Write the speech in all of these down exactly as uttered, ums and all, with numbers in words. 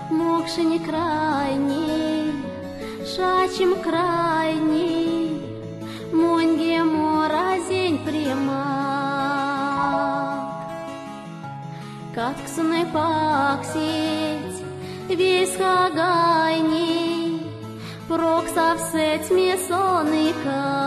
Мокшень крайней, шачым крайней, моньгем моразень примак. Катксны паксить весь хагайней, прок савсеть ми соникат.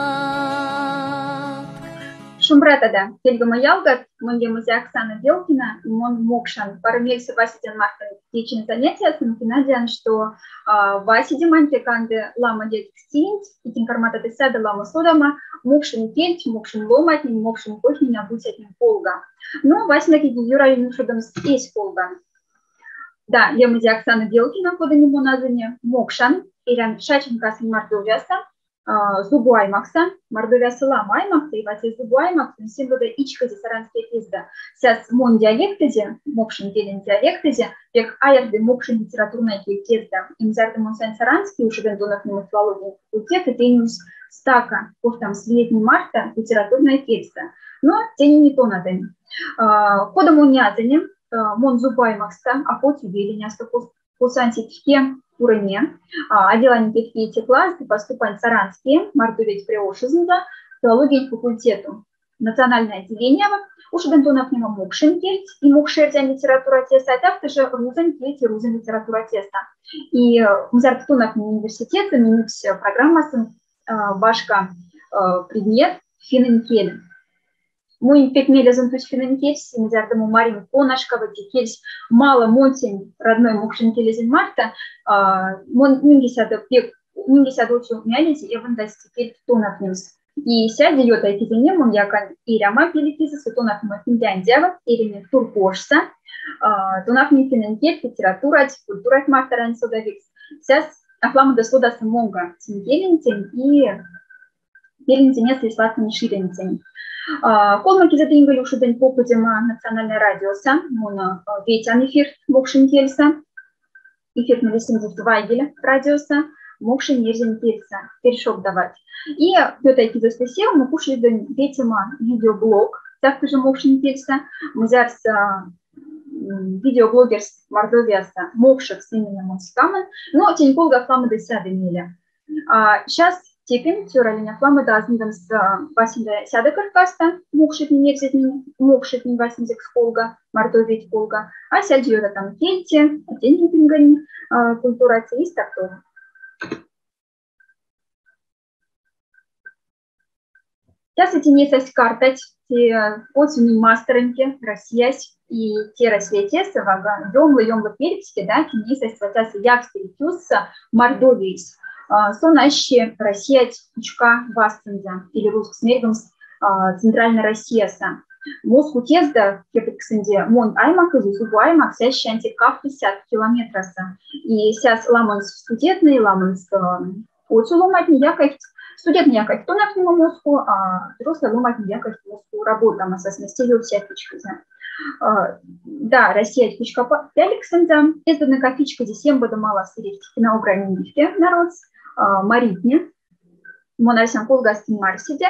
Шумбратада, кельгома ялгат, моньгем музе Оксана Белкина, и мон Мокшан. Парымельса Васидян Мартан течинь занятиясын, и надеян, что а, Васидямань те канды лама дядькстинть, и тень карматада сяда лама содама, мокшень кельть, мокшень ломатнень, мокшень кохнень а бутятнень колга. Но Васина киди юралин ушодомс эсь колга. Да, я музе Оксана Белкина, кода нимо мон азыне, Мокшан, эрян шачын касын Мордовияса, а, Зубу аймакса, Мордовияса лама аймакса, и вате Зубу аймакса, симбода ичкоди саранские тезда. Сяс мон диалектызе, мокшень келень диалектызе, пек аярды мокшень литературная кельтезда. И мзярды мон сань саранский ушеден тонавтнема филология факультета, тенюс стака, кофтам следний марта литературная кельса. Но тени не тонаден. А, кода мон нязыне, а, мон Зубу аймакста, а хоть и велиняста, косо анситьке курыне, а, отделание пятый класс, и поступань Саранские, Мордовия Приошизында, филология факультету. Национальное отделение, вот, ушеден тонавтнема мокшень кельть и мокшердян литература теса, а так тоже рузен кельть и рузен литература теса. И, э, мзярды тонавтнема университетын, минюкс программасын, э, башка, э, предмет финн кель. Мон пек мелезон тусь финн кельс, и мзярды мон марин, конашка вати кельс мала монсень родной мокшень келезень марта, а, мон нинге сяда пек, нинге сяда отсо мялизе, эвандасти кельт тонавтнемс. И сяде ётай кизене мон якан эряма пеле кизы, со тонавтнема Финляндиява, эряме турпошса, а, тонавтнема финн кельт, литературать, культурать мартаран содавикс. Сяс афламда содаса монга синкелентень и келентене слеслатнень ширентень. А, колма киза тынь выль ушедень покодема национальное радиоса, мон, а, ветян эфир мокшень кельса, эфир на весемдесят два гель радиоса, мокшень мерзень кельса, перешок давать. И пётай киза слесем, мон кушедень ветема видеоблог, так тоже мокшень кельса, мзярса, м, видеоблогерс Мордовияса, мокшекс именем мон скамын, но тень колга афламда сяда меле. А, щас тепень цёралине афламда азындомс, а, васенда сяда кыркаста, мокшетнень, мерзетнень, мокшетнень васензекс колга, Мордовиять колга. А сяде ётатам кельте, а тенень пингонь, а, культура, теист так тоже. Тяса тенесась картать, те, э, отсюнь мастороньке Россиясь и те Россия тесэ вага ёмлы-ёмлы перепске, да, тенесась ватяса якстере тюсса Мордовиесь. А, сон аще Россиять кучка вастынза, или русскс мергомс, а, Центральная Россияса. Моску тезда кепытксынде мон аймак, или Зубу аймак, сясь ансяк кавтосят километраса. И сяс ламонс студетнэй, ламонс, а, отсо ломатне якайхть, студентнэ якайхть тонавтнема Моску, а взрослые ломатне якайхть Моску работама, сасместелю всякичкизе. А, да, Россия кучка па-, пяликсында, эздыны кафичказе сембода мала сырихть киноугранинифте народс, а, маритне, мон асян колгастын марсиде,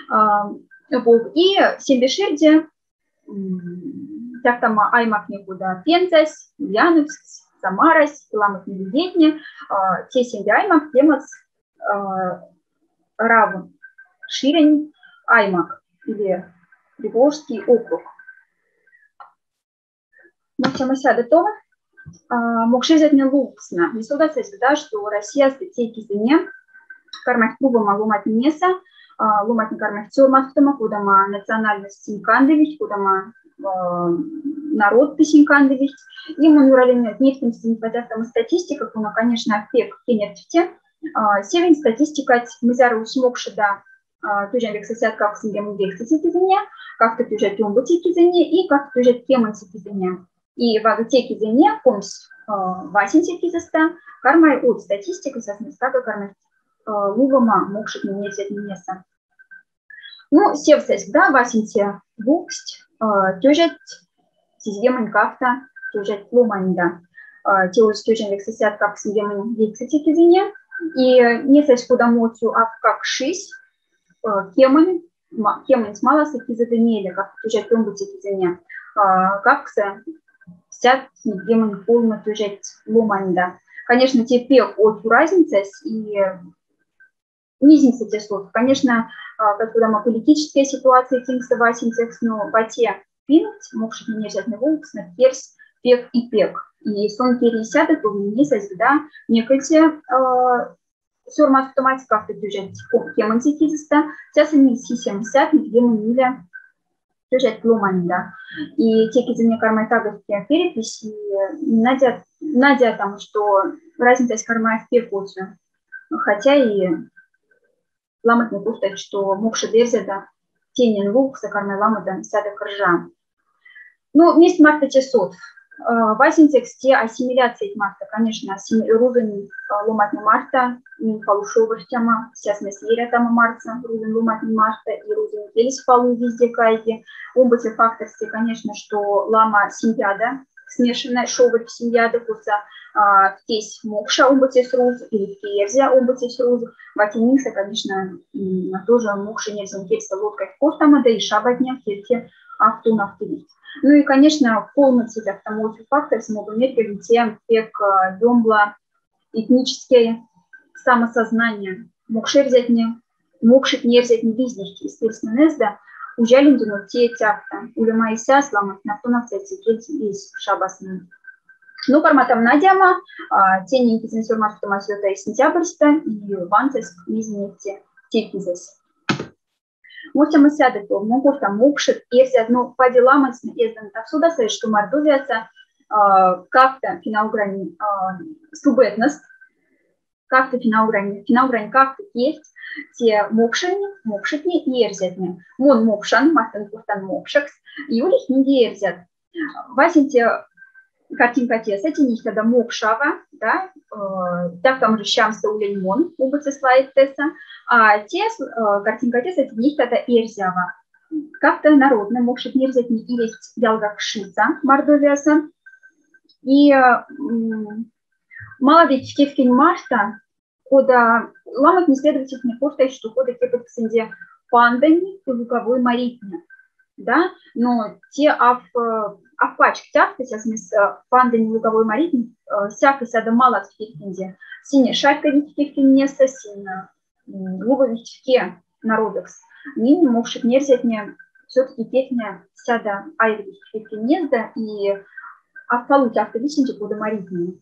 а, бу-, и сембе шерде, м, тяфтама аймакне, кода Пензась, Ульяновсксь, Самарась, ламотне ледетне, а, те сембе аймак, тематс, а, Равширень аймак или Приволжский округ. Мон сяма сяда тон, а, мокшэрзятне лувксна. Не содасась да, что Россияса те кизэне кармайхть лувома ломатненеса, а, ломатне кармайхть сёрматфтома, кодамо национальностьсэнь кандовихть, кодамо, а, народтысень кандовихть. И мон юралине невтемстынь патяфтама статистика, кона, конечно, пек кенертфте, А, сёян статистикась, мзяра уж мокшеда, а, тёжен векса сядт кавксинь кемень вексе кизине, кавто тёжен тёмбуце кизине и кавто тёжен кемоньце кизине. И ваге те кизине комсь, а, васенце кизеста кармай од статистика, сясместага кармай, а, лувома мокшетнень эрзятненеса. Ну, севсаськ да, васенце лувксть, а, тёжен сизьгемонь кавто тёжен ломаньда. А, те уж тёжен векса сядт кавксинь кемень вексе кизине. И не сась кода моцу ав какшись, а, кемонь, ма-, кемонь смаласа кизеда мейле, кавто тёжен тёмбуце кизине. А, кавксо сядт нидгемонь колме тёжен ломаньда. Конечно, те пек од разницась и низинса те содт. Конечно, а, как бы там политическая ситуация тингса васенцекс, но вате пингт мокшетнень эрзятне волксна керсь пек и пек. И сон кери сяда тувнинесась да некольце, а, сёрмат автоматика автотюжет кемоньце кизеста, сяса не сисем сяд, нидгемонь миля тёжен ломаньда. И те кизине кармай таго перепись, и надя-, надейтам, что разницась кармай пек оцю. Хотя и ламотне куртайть, что мокшеда эрзяда тенень лувкса кармай ламода сяда кржа. Ну, месть марта те содт. Э, васенцекс те ассимиляциять марта, конечно, ассими-, рузонь, э, ломатне марта, м, палу шобыртяма, сясмес ерятама марца, рузонь ломатне марта, и рузонь кельс палу везде кайги. Омбоце факторсте, конечно, что лама семьяда, смешанная шобырь семьяда, курса, а, ктесь мокша омбоцес руз, или кте эрзя омбоцес руз, ватининса, конечно, м, тоже мокшень эрзянь кельса лоткать кортама да и шабатне кельте автон автовить. Ну и, конечно, полностью так там мокшень фактор, смогу меркель те пек, а, ёмбла этнической самосознание. Мокшерзятне, мокшетне эрзятне визнихть эстельсненезда, узялиндуну те тяфта. Улема и сяс ламот на автон автовить кельте из шабаснын. Ну, карматам надяма, а, тенень кизен сёрмат автомасёта и сентябрьста, и ванцес мизинетте те кизес. Мосяма сяда тов, мон корта мокшет эрзят, но по делам эздан так содаса, что Мордовияса, а, кавто финно-угрань, а, субэтность, кавто финно-угрань, финно-угрань кавто кельт, те мокшень, мокшетне и эрзятне. Мон мокшан, мартын кортан мокшекс, и улихнинге эрзят. Васенце картинкатеса тенихтада мокшава, да, э, тяфтама же сямса улень мон, омбоце слайдтеса, а те, э, картинкатеса тенихтада эрзява. Кавто народной мокшетне эрзятне иресть ялга кшиса Мордовияса. И, м, мало ведь кевкень марта, кода ламотне исследовательтне кортайть, что кода кепотьксэнди пандань и луговой маритне, да, но те ав, э, ав пачк тяфтась, сясмес, э, пандань и луговой маритне, э, сяка сяда малат кевкенди. Сине шарька ведь кевкеннеса, сине, м, луговить ке народокс. Минь мокшетне эрзятне всё-таки кевкне сяда айрдить кевкеннезда и ав палу тяфта висенди кода маритне.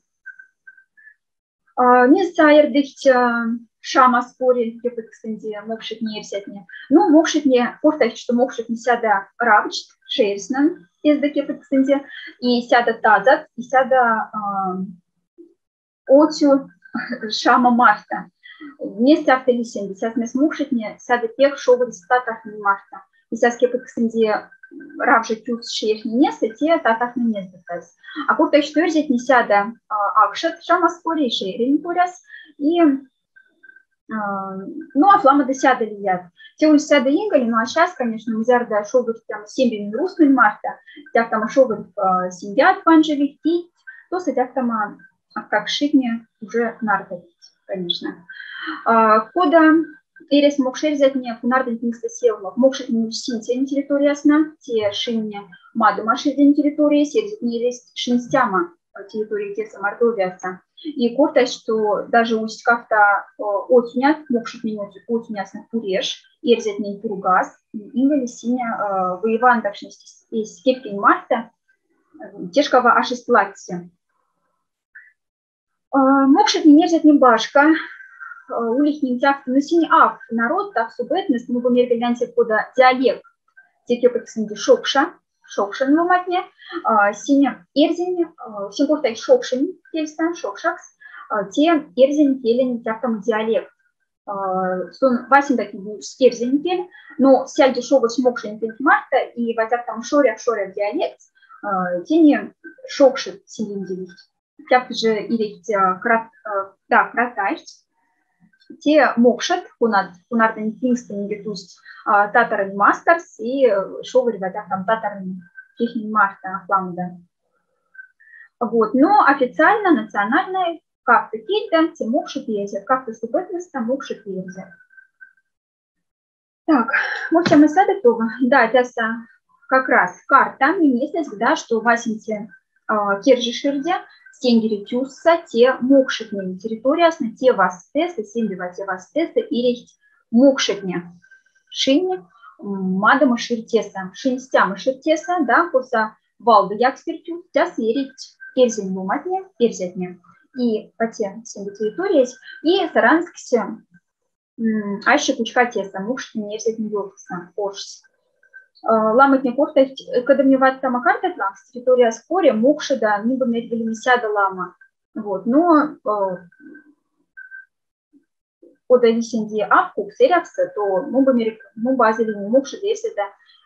А, не саердыхть, а, шама споре кепотьксэнди мокшетне эрзятне. Ну, мокшетне, кортайть, что мокшетне сяда равчт, шерстьнэн эзда кепотьксэнди, и сяда тазат, и сяда, а, оцю шама марта. Месть автолисенди, сясмес мокшетне сяда пек шобырь татархнень марта. И сяс кепотьксэнди равжа тюс шерстьнэнеса, те татархненезда тась. А кортайть, что эрзятне сяда, а, акшат шама споре, шерень поряс, и, а, ну, ав ламода сяда лият. Те уж сяда инголи, ну, а сяс, конечно, мзярда шобырь там семьяень руссконь марта, тяфтама шобырь, а, семьяд панжевить, тить, то сэтяфтама а как шитне уже нардовить, конечно. А, кода эрясть мокшэрзятне, кунардонь тыньса сявлок. Мокшэртне усть синь территориясна, те шинне Мадыма шердень территория, эрзятне эрясть шинстяма территория теса Мордовияса. И кортасть, что даже усть кафта, э, оцюнят, мокшэртнень оцю-, оцюнясна Пуреш, эрзятнень Пургас, и инголи сине, э, воевандакшность эсь кепень марта, э, тешкава ашесть ладсе. А, мокшэртнень эрзятне башка, а, улихнень тяфта, ну, синь ав народ, так субэтность, ну, бу мергеляньсе кода диалект, те кепотьксэнди шокша, шокшань ломатне, а, сине эрзянь, а, синь кортасть шокшань кельса, шокшакс, А, те эрзянь келень тяфтама диалект. А, сон васенда ки бу эрзянь кель, но сяльде шовось мокшень кель марта, и ватяфтама шоря-шоря диалект, а, тени шокшет сииндевить. Тяфтыжи ирехть, а, крат-, а, да, кратасть. Те мокшет, кунат, кунардын кингстынге тусть, а, татарень масторс и, э, шоверь ватяфтама татарень кихнень марта ахламда. Вот, но официально, национальной, кафта кельда, те мокшет и эрзят, кафта субэтнэста мокшет и эрзят. Так, вот чем и садык того. Да, тяса как раз карта, минесэс, да, что васенце, а, кержи ширде, сендери тюсса, те мокшетнень территориясна, те вастэсэ, сендева те вастэсэ, ирехть мокшетне. Шинь, м, мадама ширтеса, шинь стяма ширтеса, да, коса валды якстерь тюс, тяса ирехть эрзянь ломатне, эрзятне. И вате сенде территориясь, и Сарансксе, м, аще кучка теса, мокшетнень эрзятне ёткса, ошсь. Э, ламотне кортасть, э, кодамне ваттама картат лангс, территорияс коре, мокшеда, ну, бы мерьгелеме сяда лама. Вот, но, э, кода висенди аф кукс эряфса, то мон бы мерик-, мон бы азелини мокшеда эрзяда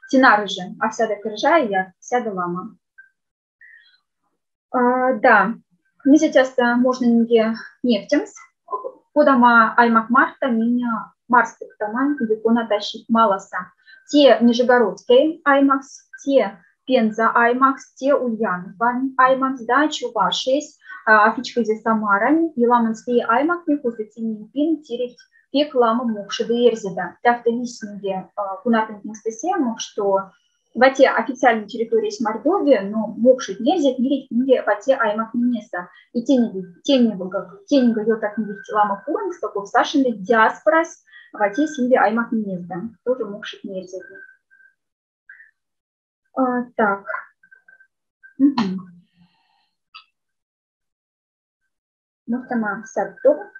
синарыже, аф сяда кержа, и аф сяда лама. А, да, мезе тяса можно нинге невтемс, кодамо аймак марта минь марсты кутама, или кона тащит маласа. Те Нижегородской аймакс, те Пенза аймакс, те Ульяновань аймакс, да, Чувашиесь, а, аф ичкозе Самарань, и ламонс и аймакне, косо тенень пин тирехть пек лама мокшеда эрзяда. Тяфта висьнинге, а, кунартын кингстэсе, мокшто вате официальной территориясь Мордовия, но мокшетне эрзятне ирехть нинге вате аймакненеса. И тени, тени, тенинге ётак нинге лама пуромкста, ков сашенде диаспорась вате синде аймакненезда. Тоже мокшетне эрзятне. А, так. Мгм. Ну, сама садто.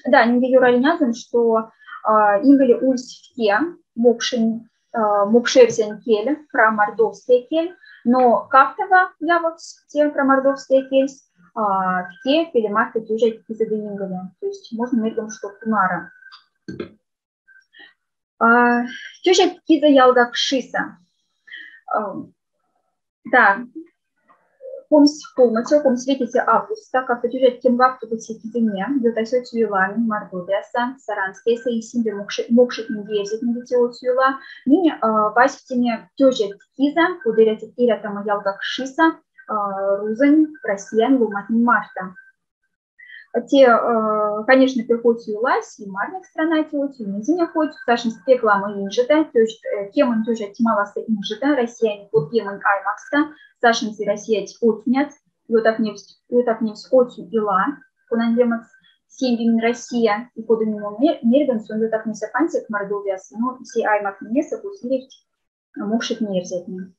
Да, нинге юралнязон, что, а, ингыле ульсь фке мокшень, а, мокшэрзянь кель, прамордовская кель, но кафтава явокс те прамордовская кельс, а, фке пелемарта тёжа киза да ингыле. То есть можно мерьгом, что кунара. А, тёжа киза ялга кшиса. А, да, комсь колмоце, комсь ветеце августа, кафта тёжа кемга кудысе кизэне, ётась оцю йыланень Мордовияса, Саранскеса, и синде мокше-, мокшетненди эрзятненди те оцю йыла. Минь, а, васьктеме тёжа киза, кудеряти эрятама ялга кшиса, а, рузонь, Россиянь ломатнень марта. Те, э, конечно, пек оцю йылась, и марнек страна те оцю, и мезеня хоть, сашенст пек лама инжеда, то есть, э, кемонь тёжа кемаласа инжеда, Россиянь кемонь аймакста, сашенст и Россиять оцюнят, ётак невсь, ётак невсь оцю йыла, конань лемест сеньгемень Россия, и кода минь мон ме-, мерьгон, сон ётак невсь аф ансяк Мордовияса, но сей аймакненеса кузь ирехть мокшетне эрзятне.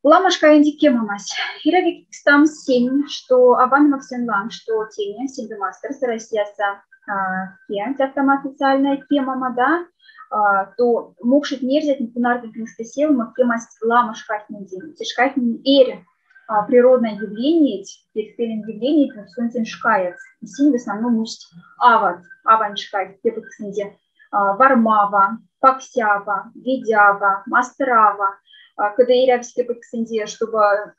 Лама шкаенди кемамась. Эряви кекстамс сень, что аван максен лам, что тени, сенде масторс Россияса, а, ке, тяфтама официальная кемама, да, а, то мокшетне эрзятне кунартын кингстэсе лама кемасть лама шкатненди. Те шкатнень эрь, а, природное явление, периферийное явление, но сонзэ шкаят. И синь в основном усть ават, авань шкат, те пытксынди, а, вармава, паксява, ведява, масторава, а, кода эрявсь те пытксынди, чтобы, а,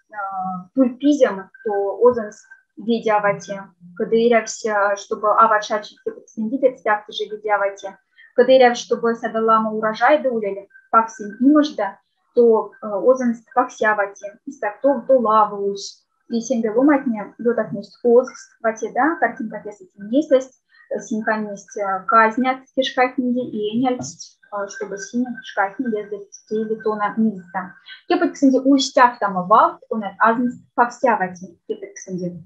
туль пизем, то озынс ведява те. Кода эрявсь, а, чтобы ават шачить те пытксынди, то стяфтыжи ведява те. Кода эрявсь, чтобы сяда лама урожай да улеле, паксень иможда, то, а, озынс паксява те. Истяк то, то лава усь. И сенде ломатне, ётак невсть озкст, вате, да, картинка тесэ тинь несэсть, э, синь каннесть, э, казнят те шкатненди, и эняльсть, э, чтобы синь шкатне лездыть те или тона мизда. Те пытксынди ульсь тяфтама валт, конат азынст паксява те, те пытксынди.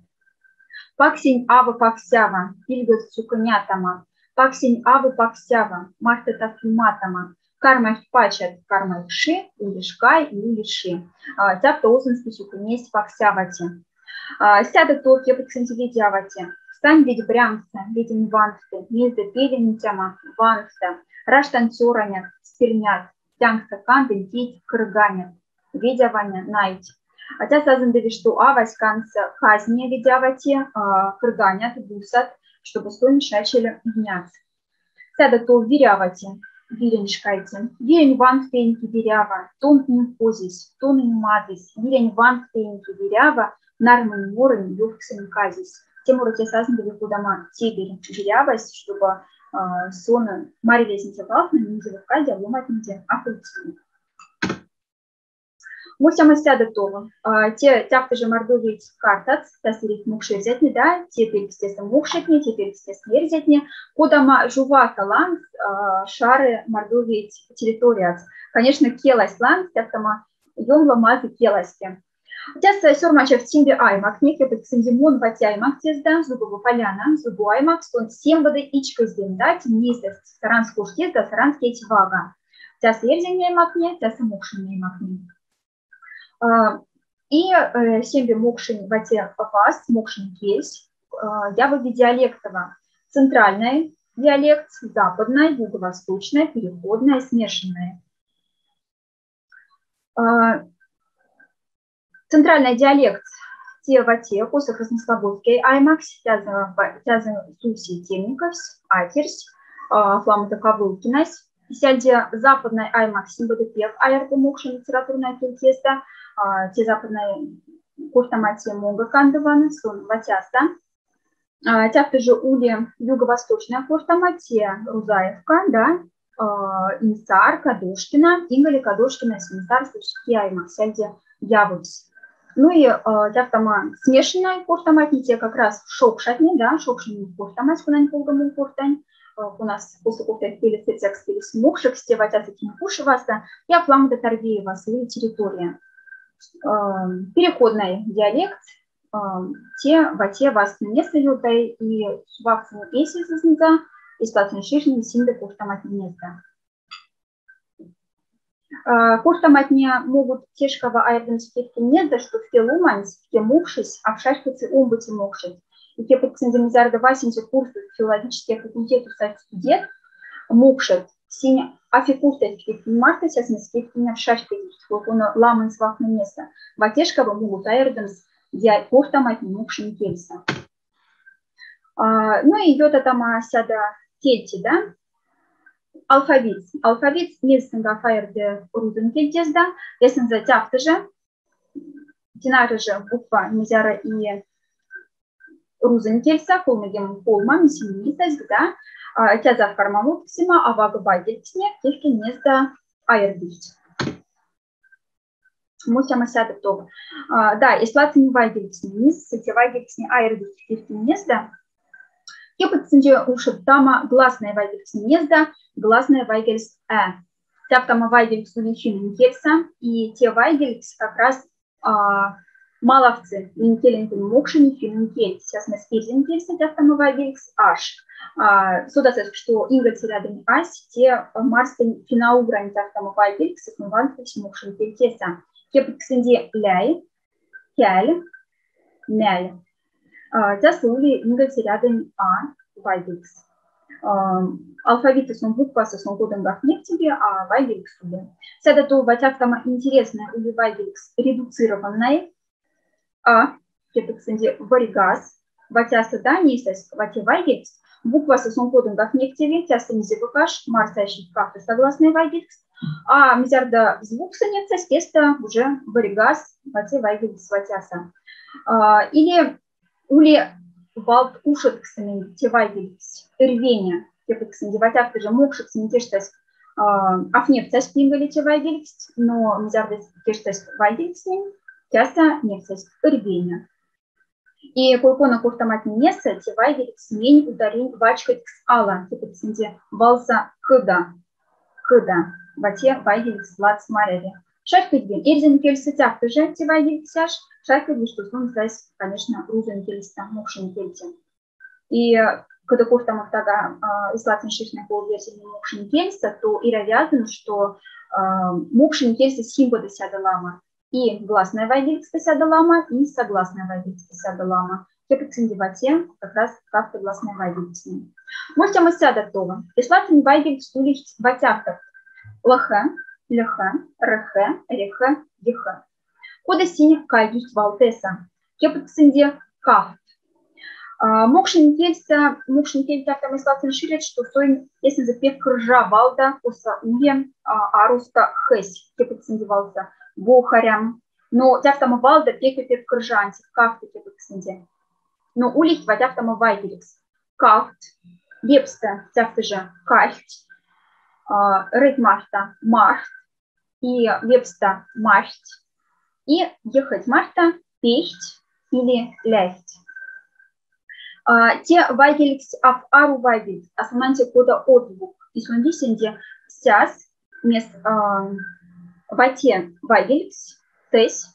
Паксень ава паксява, пильгес сюконятама, паксень ава паксява, марта тат юматама, кармайхть пачат, кармайхть ши, ули шкай и ули ши. А, тяфта озынсты сюконесть паксява те. А, сяда тот, те пытксынди ведява те. Стань ведь брянкса, ведень ванфты, мезде пеленьтяма ванфта, раштан цёранят, спирнят, тянкса кандынь кить кырганят. ведь аваня найт. Атяс азындови, что авась канц казне ведь авате, а, кырганят, бусат, чтобы сто мешачили вняц. Сяда то вирявате, вирень шкайте. Вирень ванг теньки вирява, тон инь козись, тон инь мадись, вирень ванг теньки вирява, нармынь морынь ёвксонь казись. Те моротяс азындови, кода ма теберь вирявась, чтобы, а, сон марилезница валтна, низе вывкадя ломатниде акульцу. Мусяма сяда того. А, те тяфтыжа Мордовиять картац, тясырить мукшерзятне, да, те пелькстеса мукшетне, те пелькстеса эрзятне, кода ма жувата ланг, а, шары Мордовиять территорияц. Конечно, келась ланг, тяфтама ёмла мазы келаське. Тяса сёрмачав симбе аймакне, кепыт ксынди мон вать аймак тезда, Зубова поляна, Зубу аймак, сон сембоды ичкозден дать, несость Саранск куштезда, Саранскеть вага. Тяса эрзянь аймакне, тяса мукшень аймакне. А, и, э, сембе мукшень вате вас, мукшень кельсь, а, явови диалектова. Центральный диалект, западный, юго-восточный, переходный, смешанный. А, центральный диалект те вате, косо Краснослободский аймаксь, тяза, тяза Суси Темниковсь, Атерсь, а, Фламута Ковылкинась. Сяльде западный аймак симбоды пек аэрды мукшень литературной кельтеста, а, те западный кортамате мога кандыван, сон ватяса. А, тяфтыжа ули юго-восточная кортамате, Рузаевка, да, а, Инсар, Кадошкина, ингали Кадошкина, Инсар, Сусики аймак, сяльде явовсь. Ну и, а, тяфтама смешанная кортаматне те как раз шокшатне, да, шокшень кортамась, кунань полгамон кортань, а, кунас косо кортать пеле сетякс пелес мукшекс, те ватяса кинь кушеваса, я Фламута Тарбееваса ули территория. А, переходный диалект, а, те вате васныне саёдай и суваксыне эсисызынза, и сплатыне шишнин синда кортаматненезда. А, кортаматне могут тешкава аэрдынц кефтенезда, что вке ломаньс, вке мокшись, апшарькоцы омбыте мокшить. И кепыт ксынди мизарда васенце курсус филологический факультету сать студент мокшит, синь афикуртать кефтень марта, сясмес кефтень апшарькодить, кулкуна ламынц вакнынеса. Ватешкава могут аэрдынц я кортаматне мокшень кельса. А, ну и йота тама сяда кельте, да? Алфавит. Алфавит незтынга фаерде рузын кельтезда, эсынза тяфтыжа, тинарыжа буква, мизяра и рузын кельса, колмыгем колма, мисинисась, да? А, тязав кармалутксима, авага вайгельксне, кефтенезда аэрдить. Мусяма сяда того. А, да, эслатынь вайгельксне, мис, сыте вайгельксне аэрдить кефтенезда. Кепыт ксынди ушед тама гласная вайгельксненезда, гласная вайгелькс э. Тяфтама вайгелькс ули финн кельса, и те вайгелькс как раз, а, малавцы минь келентень мокшень финн кельть, сясмес эрзянь кельса тяфтама вайгелькс аш. А, содасаськ, что ингольть сэрядонь ась, те, а, марстонь финно-угрань тяфтама вайгелькс, сэтнуванквись мокшень кельтеса. Кепыт ксынди ляй, кяль, мяль. А, тяса ули ингольть сэрядонь а вайгелькс. А, алфавита сон букваса сон кодынга нектеви, а вайгелькс ули. Сяда того тяфтама интересная ули вайгелькс редуцированная. А, кепыт ксынди варигас, ватяса да несась вате вайгелькс, букваса сон кодынга нектеви, тяса низе вывкаш, марса ащить кафта согласная вайгелькс, а мизярда звукса несась, теста уже варигас вате вайгелькс ватяса. А, или ули валт ушедксынь те вайгелькс, рвение, кепыт ксынди ватяфтыжа мокшекс не тештась, а, аф нефтясь пингалите вайгелькс, но мизярда тештась вайгелькснень, тяса нефтясь рвение. И кулкуна кортаматненеса те вайгелькс мень ударень вачкодькс ала, кепыт ксынди валса кыда, кыда, вате вайгелькс лац маряви. Шарькодьвен эрзянь кельса тяфтыжа те вайгельксъяш, шарькодьвен, что сон сась, конечно, рузонь кельса, мокшень кельте. И кыда кортамок тага, а, эслатынь шишнай кол версия мокшень кельса, то эрявязан, что, а, мокшень кельса симбода сяда лама. И гласная вайгелькста сяда лама, и согласная вайгелькста сяда лама. Кепыт ксынди вате как раз кафта гласная вайгелькснень. Мольтяма сяда того. Эслатынь вайгелькс улихть ватяфток. Лохе, льх, рх, рех, ех. Кода сине кайгихть валтеса? Кепоть ксынде кафт. А, мокшень кельса, мокшень кельса тяфтама эсилатсен ширит, что сойн эсинза пек кыржа валда, косо ули, а, аруста хсь, кепоть ксынде валтса, бохарям. Но тяфтама валда пек-пек кыржа ансяк кафта, кепоть ксынде. Но улихть ва тяфтама вайгелькс. Кафт, лепста тяфта жа кафть, а, рыть марта март, и лепста мархть, и ехать марта пехть или ляхть. А, те вайгелькс аф ару вайгелькс, аслам ансяк кода о звук. И сон висенди сяс мес, а, вате вайгелькс, тесь,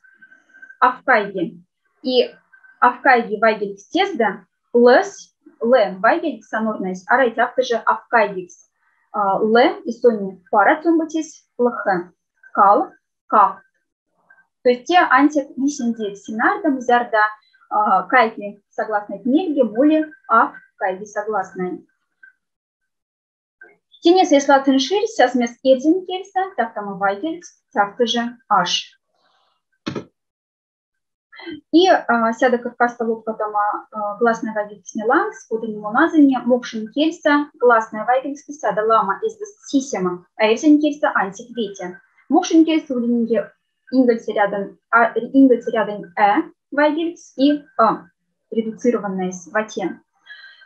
аф кайги. И аф кайги вайгелькс тезда лс, лм вайгелькс сонорнайс арай тяфта жа аф кайгикс. А, лм и сони пара цомбыцис лх, кал, кафт. То есть те ансяк висенди сценарда, мзярда, а, кайги согласнайть мельге моли аф кайги согласнай. Тинес эсилатсен ширь сяс мес эрзянь кельса, тяфтама вайгелькс тяфта жа аш. И, а, сяда кыркаста лопкатама, а, гласная вайгельксне лангс, кода нимо азоне, мокшень кельса гласная вайгелькске сяда лама эздост сисема, а эрзянь кельса ансяк вете. Мокшень кельса улинге инголь сэрядонь, а, инголь сэрядонь э вайгелькс и ы, редуцированнайс вате.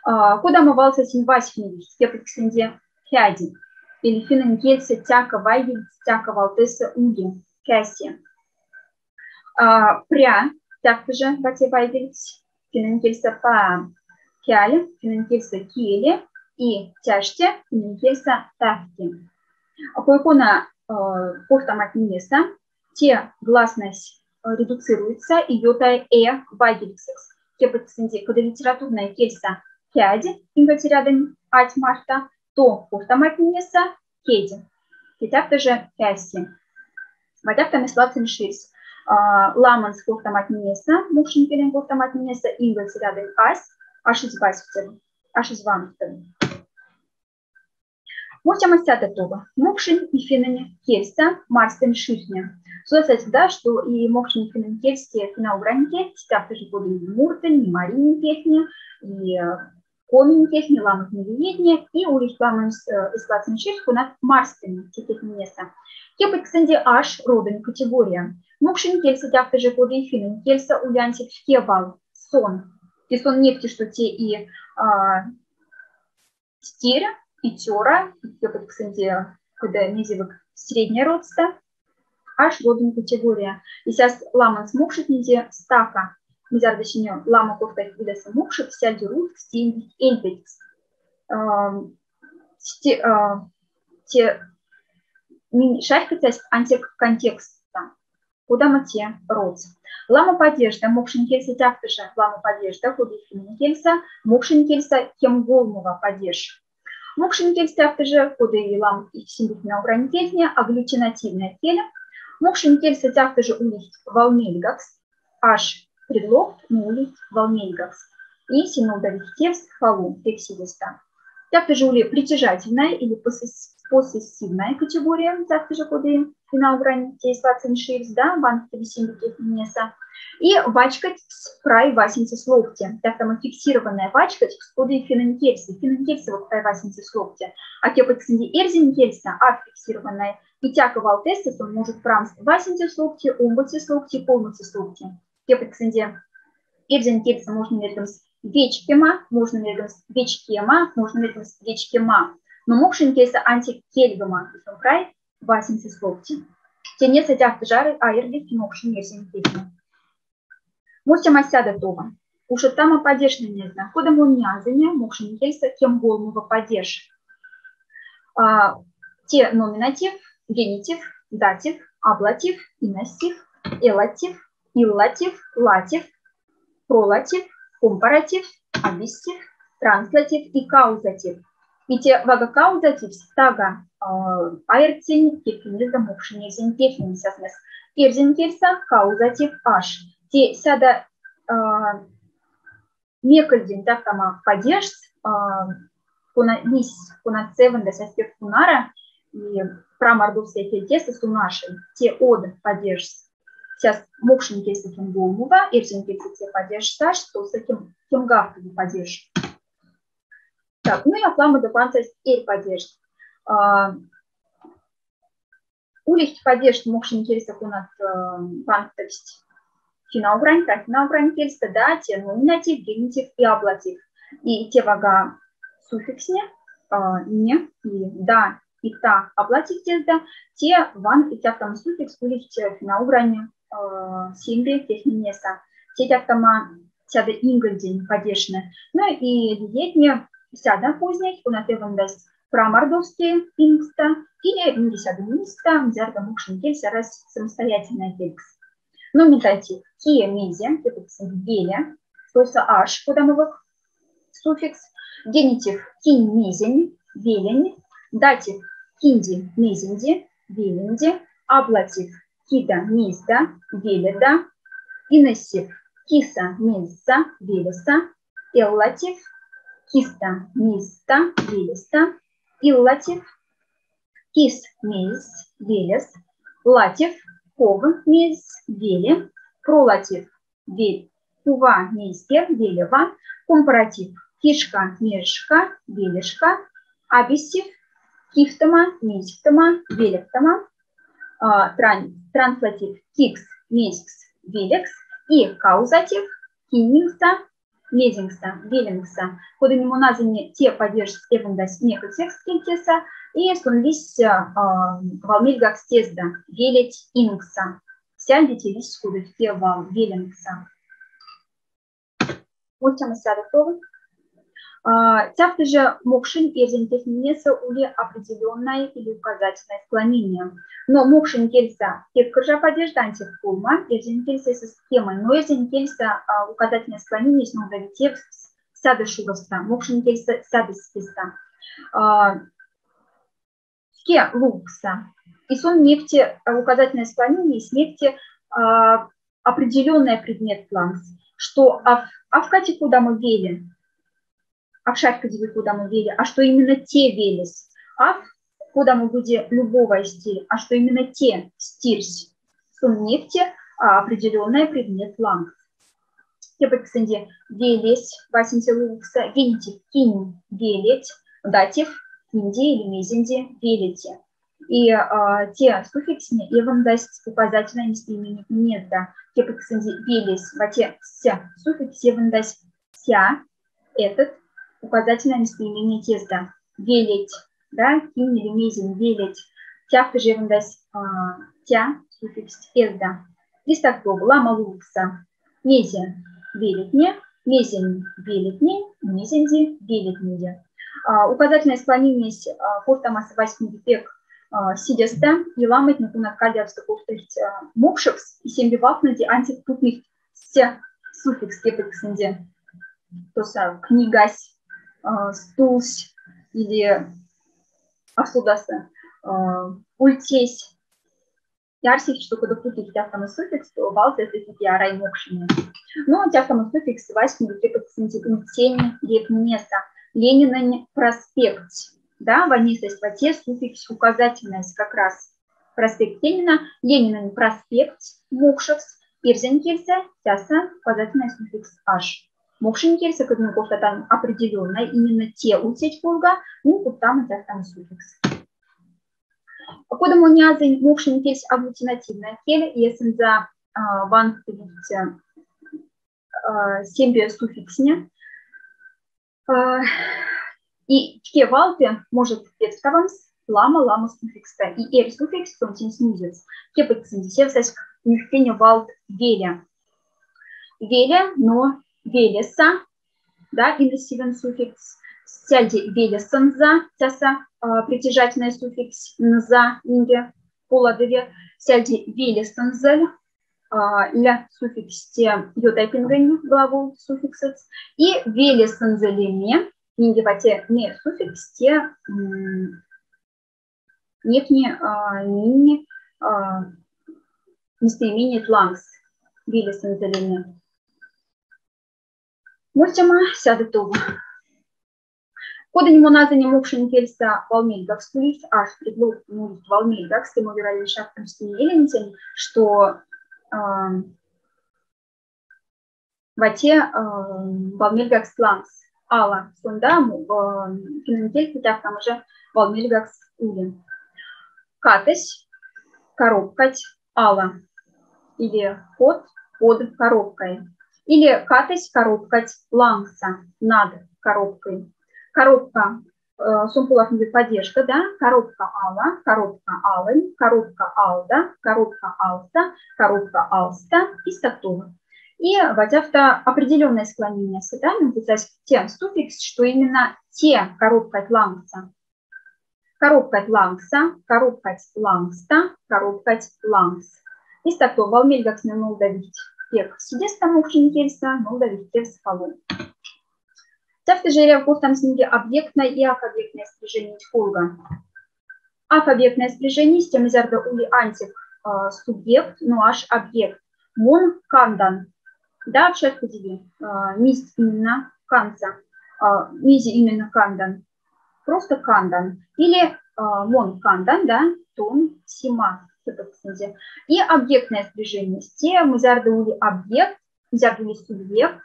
А, кодамо валса синь васьфневихть, кепоть ксынде кяди. Или финнэнь кельса тяка вайгелькс тяка валтеса ули, кяси. А, пря, тяфта жа вате вайгелькс, финнэнь кельса паа, кяль, финнэнь кельса кели, и тяштя, финнэнь кельса тяфти. А кой-кона, э, корхтаматненеса те гласнайсь, э, редуцируется и ётай э вайгельксэкс. Кепоть ксынде, кода литературная кельса кяди, инголь сэрядонь ать марта, то корхтаматненеса кеди. Тяфта жа кяси. Ва тяфтама эсилатсен ширь. А, ламанс корхтаматненеса, мокшень келень корхтаматненеса, инголь сэрядонь ась, ашезь васьфтов, ашезь ванфтов. Муштяма сяда тува. Мокшень и финнэнь кельса марстонь ширтне. Содасак да, что и мокшень и финнэнь кельсте финно-угрань кельсте, тяфта жа кода и муртонь, и маринь кельсте, и, э, коминь кельсте, ламот невеедне, и улихть ламанс, э, эсилатсен ширь, конат марстонь текетненеса. Кепоть ксынде аш родонь категория. Мокшень кельса тяфта жа кода и финнэнь кельса ули ансяк фке вал, сон. И сон невти, что те и, а, стирь, и тёра, и кепоть ксынде, кода мезевик средняя родста, аш родонь категория. И сяс ламанс мокшотнеде стака. Мзярда сине лама корхтайть велеса мокшот, сяльдерувтс, тиендихть эльпетькс. Ам, сте-, а, те ми-, шарьхкодясть ансяк контекстса. Кодамо те родс. Лама падежда, мокшень кельса тяфта жа лама падежда, кода и финнэнь кельса, мокшень кельса кемголмова падеж. Мокшень кельса тяфта жа, кода и лам-, и симбитна угрань кельсте, агглютинативная кель. Мокшень кельса тяфта жа улихть валмельгакс, аш предлогт, но улихть валмельгакс. И синодавихтевс фалу, пексилиста. Тяфта жа ули притяжательная или посес-, посессивная категория, тяфта жа кода и финно-угрань, те эсилатсен ширь, да, ванфтови симбитненеса. И вачкодькс прай васенце словте. Тяфтама фиксированная вачкодькс, кода и финнэнь кельса. Финнэнь кельса вот прай васенце словте. А кепоть ксынде эрзянь кельса, аф фиксированная. И тяка валтеса сон может прамс васенце словте, омбоце словте, колмоце словте. Кепоть ксынде эрзянь кельса можно мярдомс вечкема, можно мярдомс вечкема, можно мярдомс вечкема. Но мокшень кельса ансяк кельгема, и сон прай васенце словте. Тенеса тяфта жа айрдихть мокшень эрзянь кельсне. Муштяма сяда тува. Ушедтама падежтненездо. Кодамо азоне мокшень кельса кемголмова падеж. А, те номинатив, генитив, датив, аблатив, иносив, элатив, иллатив, латив, пролатив, компаратив, абиссив, транслатив и каузатив. И те вага каузативсь тага, а, айртень кельтненездо мокшень эрзянь кельсне сяс мес. Эрзянь кельса каузатив аш. Те сяда, а, мекольдень тяфтама падежть, а, кона лиссь, кона цевендась аспект кунара, и прамордовская кельтеса сон ашель, те од падежс. Сейчас мокшень кельса кемголмува, эрзянь кельса те падежс аш, то са кем, кемгавтова падеж. Так, ну и ахлама да панцась эрь падежт. А, улихть падежт мокшень кельса, конат, э, панктовсть финно-угрань, та финно-угрань кельста, да, те номинатив, генитив и аблатив. И те вага суффиксне, а, не и да, и та аблатив тезда, те ван и тяфтама суффикс улихть финно-угрань, э, сембе кельтненеса. Те тяфтама сяда инголдень падежтне. Ну и леетне сяда поздней, конат эвендасть прамордовские инкста или инги сяда инкста, мзярда мокшень кельса раз самостоятельная кельгс. Номинатив кие мезе, кепекс веле, то са аш, кода мовок суффикс, генитив кинь мезень, велень, датив кинди мезенди, веленди, аблатив кида мезда, веледа, инессив киса мезса, велеса, эллатив киста мезста, велеста, иллатив кис мезс, велес, латив ков мезс, веле, пролатив ве-, кува мезге, велева, компаратив кишка мезшка, велешка, абессив кифтома мезьфтома, велефтома, а, тран-, транслатив кикс мезькс, велекс и каузатив киньнингса мезингса, велингса. Кода нимо азонь те падежт эвендась мехоть секс кельтеса, и сон лиссь, а, валмельгакс тезда, велеть ингса. Сяльде те лиссь кодатьке вал велингса. Мольтяма сяда тов. А, тяфта жа мокшень эрзянь кельтненеса ули определённое или указательное склонение. Но мокшень кельса пек киржа падежда ансяк колма, эрзянь кельса сэть кемаль, но эрзянь кельса, а, указательное склонение снова ведь сяда шуроста, мокшень кельса сяда сестеста. А, ке лувкса. И сон мекте, а, указательное склонение, и смекте, а, определённое предмет лангс, что ав-, авкати кодамо веле, авшарькодеви кодамо веле, а что именно те велес. Ав кодамо быди любого стиль, а что именно те стильс. Сон мекте, а, определённое предмет лангс. Кепекс сэнди велесь, васенце лувкса, генитив кинь велеть, датив кинди или мезенди велете. И, а, те суффиксне эвендасть указательное местоимение тезда. Кепекс сэнди велесь, вате сь суффикс эвендасть ся, этот, указательное местоимение тезда. Велеть, да, кинь или мезень велеть. Тяфта жа эвендасть, а, тя суффикс тезда. Листа тов, лама лувкса. Мезе велетне, мезень велетнень, мезенди велетнеде. А, указательное склонениесь, а, корта маса васьмиди пек, а, сидеста, и ламайтне, кунат кадявста корта, а, мокшекс, и сембе валтнэди ансяк путнихть сь суффикс кепекс сэнди. То са книгась, а, стулсь или асудаса, а, ультесь. И арсихть, что кода путихть тяфтама суффикс, то валт эсэть арай мокшеме. Но тяфтама суффикс васьмиди кепекс сэнди ультень лепнеса. Ленинэнь проспектсь. Да, ванесась вате суффикс указательноесь как раз. Проспект Ленина, Ленинэнь проспектсь мокшекс, эрзянь кельса тяса указательное суффикс аш. Мокшень кельса, кода минь кортатан определённое, именно те ультеть кулга, минь куттама тяфтама суффикс. Кода монь азонь, мокшень кельс агглютинативная кель, и эсэнзэ, а, вант видите, а, сембе суффиксне. А, и ке валт может петавтомс лама-лама суффикста, и эрь суффикс тонсень снизец. Кепекс сэнди сяса нихтене валт веле. Веле, но велеса, да, инессивен суффикс, сяльде велесэнза, тяса, а, притяжательный суффикс, нза, инге, поладове, сяльде велесэнзэль, а, ля суффиксте ё тайпингень глагол суффиксэц, и велесэнзэлеме, инге вате ме суффиксте, м, некни, а, минь, а, местоимение лангс велесэнзэлеме. Мольтяма сяда тов. Кода нимо на зэне мокшень кельса валмельгакс улис, аш предлог улис валмельгакс, тем вералишак, что, а, вате, а, валмельгакс лангс. Ала, сонда, м, а, финн кельса тяфтама жа валмельгакс ули. Катысь, коробкать, ала. Или кот, под коробкой. Или катысь, коробкать, лангса, над коробкой. Коробка, э, сомпулах нибе поддержка, да, коробка ала, коробка алынь, коробка алда, коробка алса, коробка алста и стактула. И ватяфта определённое склонение с, да, ну, вот здесь тем суффикс, что именно те коробкать лангса. Коробкать лангса, коробкать лангста, коробкать лангс. И стакто валмельгаксме нолдавить пек сидеста мокшень кельса, нолдавить кельса фалу. Тяфты же эряв кортамс нинге объектное и афобъектное спряжение тхолга. Афобъектное спряжение, тем зярда ули антик, а, субъект, но аш объект. Мон кандан. Да, в шеркудеве, а, миз именно канца. А, мизе именно кандан. Просто кандан. Или, а, мон кандан, да, тон сима. И объектное спряжение. Тем зярда ули объект, зярда ули субъект,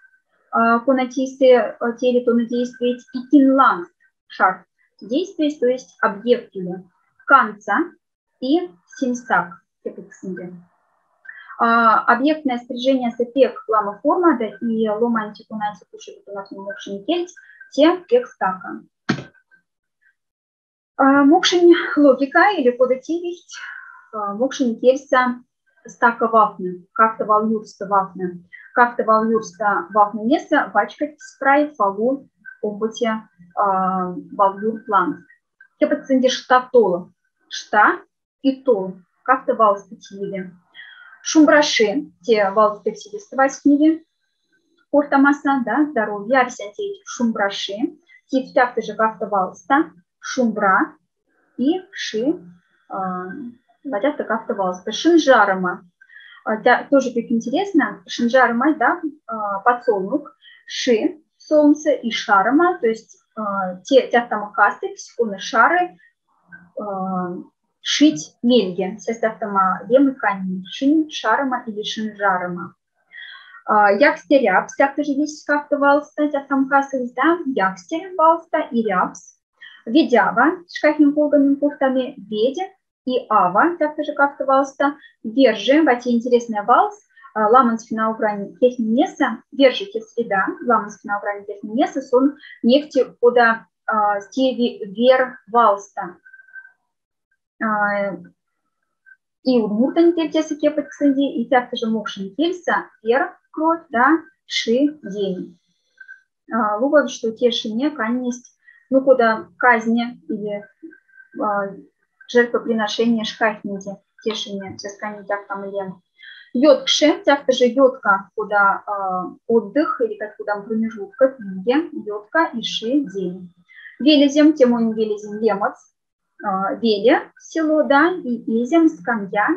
а, кона тейсе, а, теле тону действует и кинлан шар действует, то есть объект ули. Канца и симсак кепекснде. А, объектное спряжение сепек лама формада и ломанти кунати куши кутунатни мокшень кельс, те пек стака. А, мокшень логика или кода тевесть, а, мокшень кельса стака вафны, как-то вал юрста вафны. Как-то вал юрста вафны меса вачкать спрай фалу омботе, а, вал юр план. Кепекснде шта тол, шта и тол, как-то валста тиеви. Шумбраши, те валста сидеста васькневи. Кортамаса, да, здоровье, арсян теть шумбраши. Тифтяфты же как-то валста, шумбра и ши, а, ватяфты как-то валста. Шин жарома. А, да, тоже так интересно. Шин жарома, да, а, подсолнух, ши, солнце, и шарома, то есть, а, те тяфтама касты, психоны шары, а, шить мельге, сястяфтама лемы канни, шин шарома или шин жарома. А, якстеряб, стяфты же есть как-то валста, тяфтама касты, да, якстерь валста и рябс. Ведява, шкафин колгамен куртаме, ведь и ава, тяфты же как-то валста, вержи, вате интересная валс, а, ламанс финауграни кельтнемеса, вержи кельс веда, ламанс финауграни кельтнемеса, сон нефти кода, а, стеви вер валста. А, и удмуртань кельтеса кепекснде, и тяфты же мокшень кельса вер кровь, да, ши день. А, лугов, что те шине каннесть, ну, кода казне или, а, жертвоприношение шкафнинде, те шине, сейчас канни тяфтама лем. Ёткше, тяфты же ётка, кода, а, отдых или как кода промежутка, книге, ётка и ши день. Велезем, те монь велезем лемоц, а, веле село, да, и изем скамья,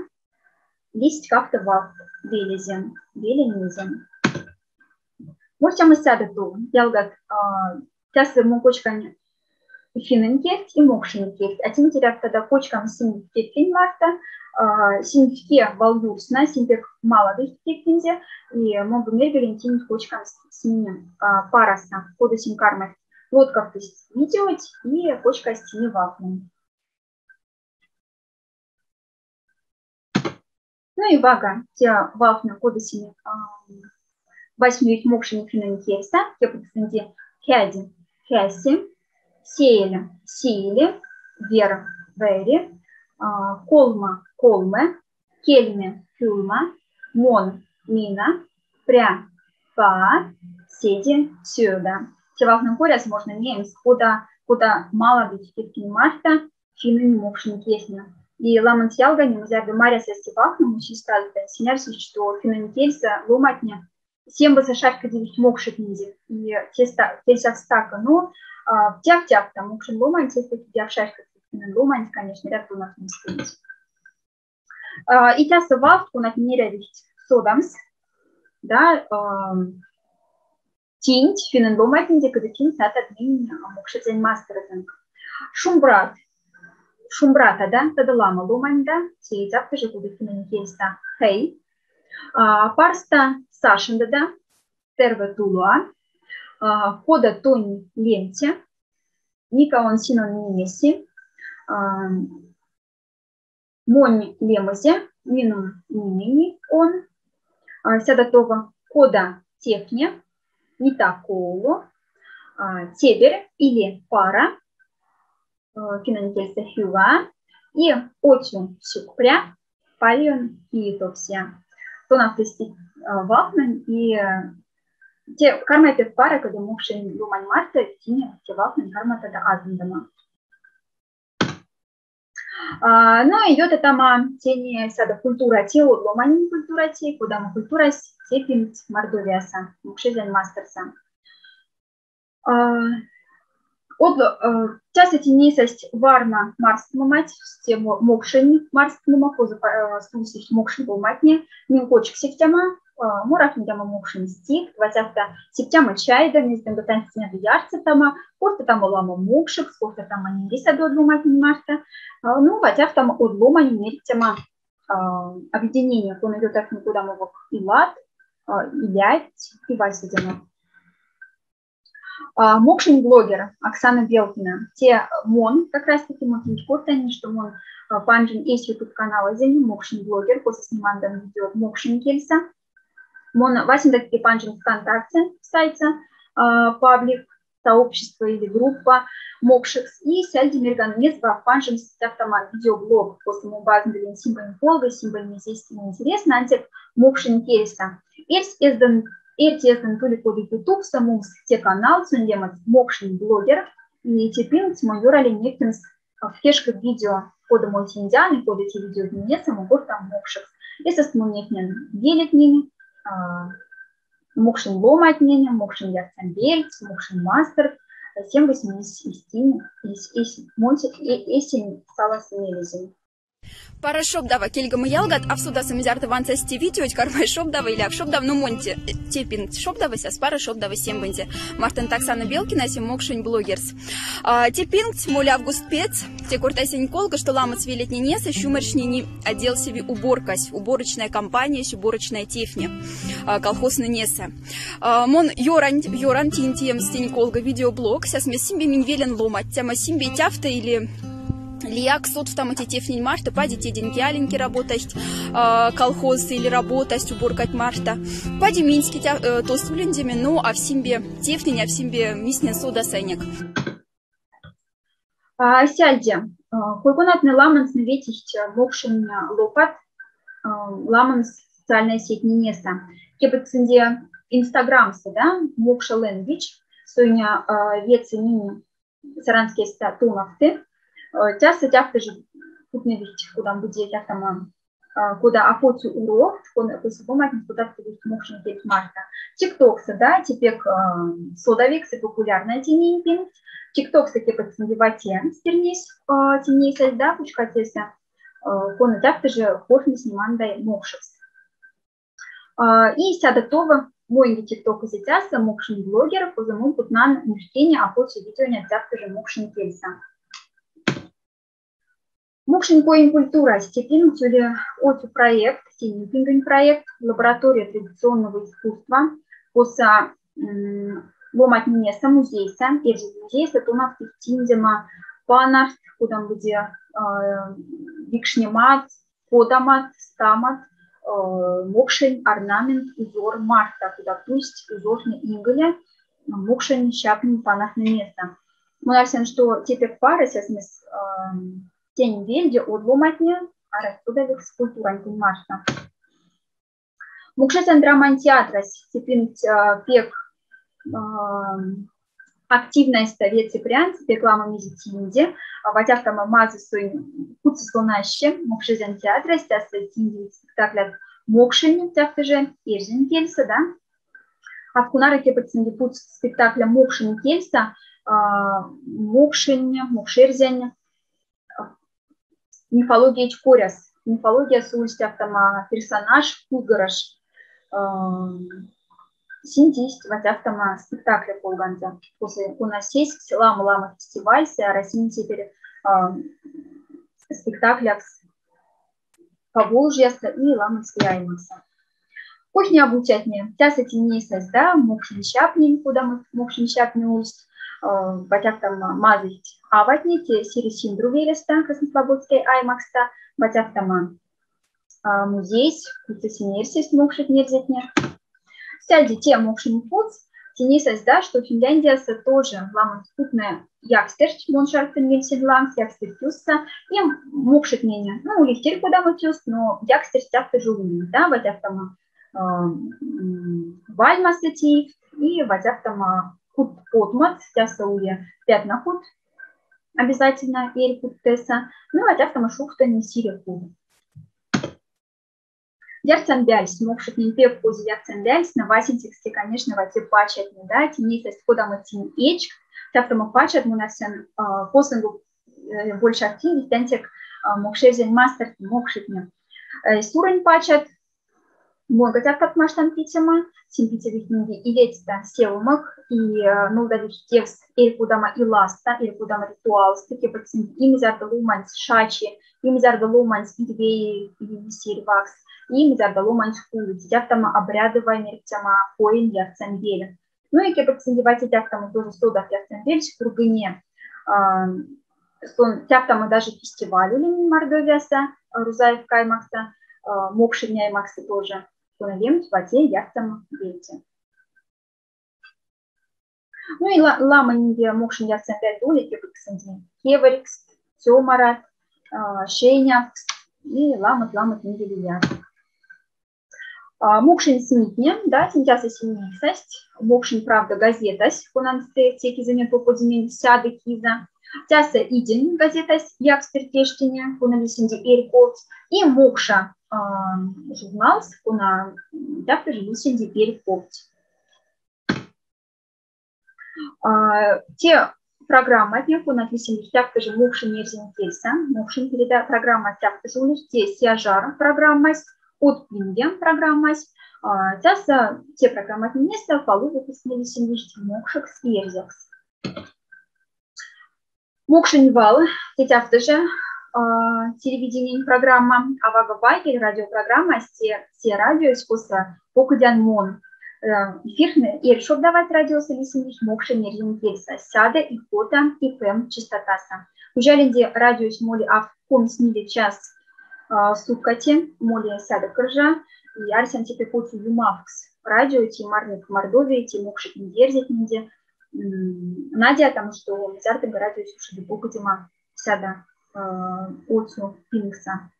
листь как-то вал велезем, веле низем. Мортямы сяда ту, ялгат, а, тясы мон кочкан финнэнь кельть и мокшень кельть. А тинь теряк тада кочкам синь кельтень марта, а, синь фке вал юрсна, синь пек маладык кельтензэ, и мон бы мергерентень кочкам синь, а, параса, кода синь кармат. Лоткавтысь видеоть и кочкась сине валфнэнь. Ну и вага, те валфны, кода сине, а, васьмейть мокшень финнэнь кельса, кепекснде кядь, кяси, сеель, сиели, вер, вери, а, колма, колме, кельме, кюлма, мон, мина, пря, паа, седи, сёда. Те валфнэнь коряс можно неемс кода, кода маладык кельтень марта финнэнь мокшень кельтне. И ламонть ялгане, мзярда марясасть валфны мусиста, синь арсесть, что финнэнь кельса ломатне сембаса шарьхкодевить мокшотнеде. И теста кельсак стака, но, а, тяф-тяфта, мокшень ломань теста тяф шарьхкодевить финнэнь ломань, конечно, ряд ломатне стынь. А, и тяса валт, конатне эрявихть содамс, да, а, Тинть финн ломатнеде, кыдзи финнса тадминь мокшэрзянь масторзэнк. Шумбрат. Шумбрата да, тада лама ломань да, сеицяфта же кудык финн кельса. Хей. А, парста сашында да, терве тулуа. А, кода тонь лемтя, ника он синон нимеси. А, монь лемезэ, минун нимени он. А, сяда того, кода тефне, не так колу, а, тебер или пара, а, финн кельса хюга, и отю сюкпря, пальон и топсия. Тонавтысь, а, валтнэнь и, э, те кармай пек пара, кода мокшень ломань марта, тине те валтнэнь карматада азындама. А, ну и ёта тама тени сяда культура те, од ломанень культура те, кодамо культурась тепингть Мордовияса, мокшэрзянь масторса. А, од, а, тяса тенесасть варма марстномать, те мо-, мокшень марстнома, козо, а, стувсесь мокшень ломатне, минь кочксевтяма, а, моракнитяма мокшень стихть, васяфта сиптяма чайда, мезденга танцтнеда ярцетама, кортатама лама мокшекс, кортатама нерисада од ломатнень марта, а, ну, васяфтама од ломанень мерьтяма, а, объединение, кона ётафни кодамовок и лад, а, и лядт, и васидема. А, мокшень блогер Оксана Белкина. Те мон как раз-таки мон тинть кортани, что мон, а, панжин эсь YouTube каналазень мокшень блогер, косо снимандан видео мокшень кельса. Мон васенда таки панжин ВКонтакте сайтса, а, паблик, сообщество или группа мокшекс. И сяльди мярьган мезва панжин сэтяфтама видеоблог, косо мон базндылин симбань колга, симбань мезесь интересно, ансяк мокшень кельса. Эрьсь эздан, эрьсь эздан тули кода ютубса мумс те канал, сонь лемест мокшень блогер, и тепингть мон ёралинь невтемс, а, в кешкы видео, кода мон тиндян, и кода те видео тинеса мон кортан мокшекс. Эсест мон невтнян велетнень, а, мокшень ломатнень, мокшень ярсамбельть, мокшень масторт, а, сем весь мись истин, ис, ис, монсек, э, эсень салас мелезень. Пара шобдава, кельгома ялгат, аф содаса, мзярда ванцась те видеоть, кармай шобдава или аф шобдава, ну, монте, э, тепинть шобдава, сяс пара шобдава сембонте. Мартын Оксана Белкина, сем мокшень блогерс. А, тепинть, моли август пец, те кортасень колга, что ламоц велетненеса сюморшнини отдел севи уборкась, уборочная компания, уборочная тефня, а, колхозненеса. А, мон ёран, ёран тинь тиемс тень колга видеоблог, сяс мес симбе минь велен ломаттяма, симбе тяфта или лияк содфтама те тефнень марта, пади теденьки-аленьки работасть, а, колхоз или работасть уборкать марта. Пади миньски тя-, э, тос улендеме, но аф симбе тефнень, аф симбе миснен содасайнек. А, сяльде, а, кой-конатне ламонсны ветихть, а, мокшень, а, лопат, а, ламонс социальной сетьненеса. Кепотсынде Инстаграмса, да, Moksha Language, соня, а, ветсы минь саранскеста тонавты. Э, тяса тяфта же путневить, кода быде тяфтама, а, кода афоци урок, кон-, косо ломатнень кутафтовить мокшень кельть марта. ТикТокса, да, тепек, а, содавикс и популярная тенень пинк. ТикТокса кепотсынди вате стернесь, а, тенесась, да, кучкатеса, а, кона тяфта же кортни снимандай мокшекс. А, и сяда того, мойнди тиктоказь тяса, мокшень блогер, козо мон путнан миртене афоци видеонять тяфта же мокшень кельса. Мокшень коень культурась тепинть ули отю проект, тенень пингень проект, лаборатория традиционного искусства, коса, м, ломатненеса музейса, эрзянь музейса тонавтыть тиндема панарт, кода быде, а, викшнемат, кодамат, стамат, э, мокшень орнамент узор марта, кода тусть узортнэ ингыле, мокшень сяпнень панатненеса. Мон арсян, что тепек парась асмес, э, тень вельде од ломатне арась содавикс культурань кунь марта. Мокшэрзянь драмань театрась тепинть, а, пек, а, активнойста ветсы прянц, пек ламо мезе тинде, а, ватяфтама мазы сонь куцыс лонаще, Мокшэрзянь театрась тяса тинде спектаклят мокшень, тяфта же эрзянь кельса, да? Аф кунара кепотсынди путс спектакля мокшень кельса, а, мокшень, мокшэрзянь, мифологиять коряс. Мифологияса ульстяфтама персонаж Куйгорож. Эм, Синьдисть ватяфтама спектакле полганза. После у нас есть лама-лама фестиваль, с Россиин теперь а, спектаклях Поволжьяса и Ламанской аймакса. Кухня обучать мне. Тяса тинесась да, мокшень сяпнень, куда мы мокшень сяпнень усть, а, ватяфтама мазыхть аватне, те сири Синдру велеста, Краснослободской аймакста, ватяфтама а, музейс, куце синерсесть мокшень эрзятне. Сядьди те мокшень пуц, тинесась да, что Финляндияса тоже ламан скупная якстерч, мон шартын мельсень ланкс, якстерчуса, и мокшетнене. Ну, улихтер куда мутюс, но якстерч тяфта жугуни, да, ватяфтама а, вальмаса тиев, и ватяфтама кут потмат, тяса ули пятна кут, обязательно эрь кут теса, ну, ватяфтама шухта не сире кут. Ярцамбяльс, мокшетнень пек позе ярцамбяльс, но васенцекс те, конечно, вате пачатне, да, тинесась кода мыцин эчк, тяфтама пачат мунарсен а, косынку э, больше активность, тянтек а, мокшерзень мастер мокшетне. Э, сурень пачат, мон катяк патмаштан питема, син питевихтнеди и ведьста севмок, и э, нолдавихтевс эрь кудама и ласта, эрь кудама ритуалста, ке патсин и мизарда ломаньс шачи, и мизарда ломаньс ирвей, и сервакс, и мизарда ломаньс кулы. Тяфтама обрядовая мерьтема коин ярцамбель. Ну и кепексинди вати тяфтама тоже содак ярцамбельс кургыне. А, сон тяфтама даже фестиваль улин Мордовияса, Рузаевка аймакса, а, мокшень аймакса тоже. Кона лемть вате ярцамбельте. Ну и ла- ламаньде мокшень ярцамбяль доли кепексинди кеверькс, тёмарат, а, шенявкс и ламот-ламот нинде лия. А, мокшень СМИтне, да, сентяса синьсасть, «Мокшень правда» газетась, конанстэ те кизэнень поподимень сяды киза. Тяса «Иден» газетась, якстерь тештине, кона лисинди эрь ковть, и «Мокша» а, журналс, кона тяфта же лисинди эрь ковть. А, те программатне, кона лисинди тяфта же мокшень эрзянь кельса, мокшень переда- программа тяфта же улись, те «Сияжар» программась, «Отпинге» программась, а, тяса те программатнеса палу выпускне лисинди мокшекс и эрзякс. «Мокшень вал», те тяфта же а, телевидениень программа, а «Вага Вайгель» радиопрограммась, те, те радиось, коса покодян мон. Э, эфиртне эрь шобда вать радиоса лисинди мокшень эрзянь кельса, сяда и кота эф эм частотаса. Кузялинди радиось моли аф комсь ниле час а, суткате, моли сяда кыржа, и арсян типе куцу юмавкс радио, те марник Мордовия, те мокшень эрзятненди, м, надеятама, что мзярдынга радиось ушеди покодема сяда а, оцу пингса.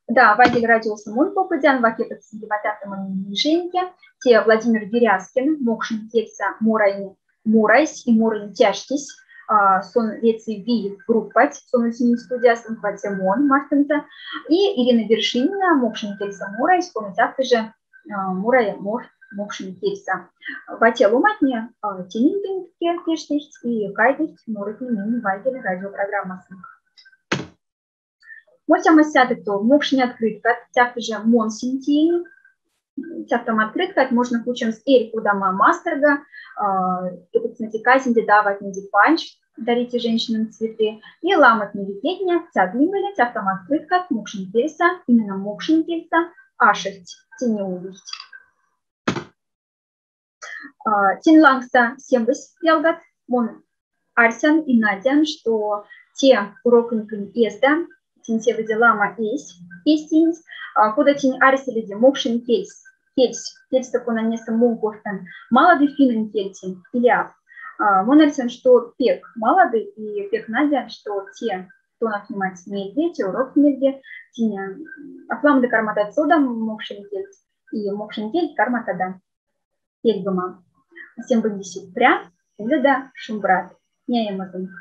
Да, «Вайгель» радиоса мон покодян, ваке патсинди ватяфтама ниженьке, те Владимир Деряскин, мокшень кельса морайне морайсь и морынь тяштись, а, сон ветси «Вий» группать, сон ульсинь студияса, кватемон мартынса, и Ирина Вершинина, мокшень кельса морайсь, кона тяфта же а, морай морт мокшень кельса. Вате ломатне а, тенинь пингтке тештихть и кайдыхть моротне минь «Вайгель» радиопрограммасонк. Мольтямас сяда тов, мокшень открыткат, тяфта же мон синтиень. Тяфтама открыткат можно кучемс эрь кудама масторга, а, и пуктнети казинде да аватнеди панч, «Дарите женщинам цветы», и ламотне-викетне тядлимеле тяфтама открыткат мокшень кельса, именно мокшень кельса, ашехть, тени улихть. А, тень лангса сембось ялгат, мон арсян и надян, что те уроконьконь эзда, тень севеде лама эсь, эсь теньс, а, кода тень арсилиде мокшень кельс, кельс, кельс, кона неса мон корхтан, малады финнэнь кельтень, или ав. А, мон арсян, что пек малады и пек надян, что те тонавтнемать мельде, те урок мельде, тень, а, аф ламады карматад сода мокшень кельть, и мокшень кельть карматада пельгома. Сембонди сюкпря, уледа шумбрат. Няемазонк.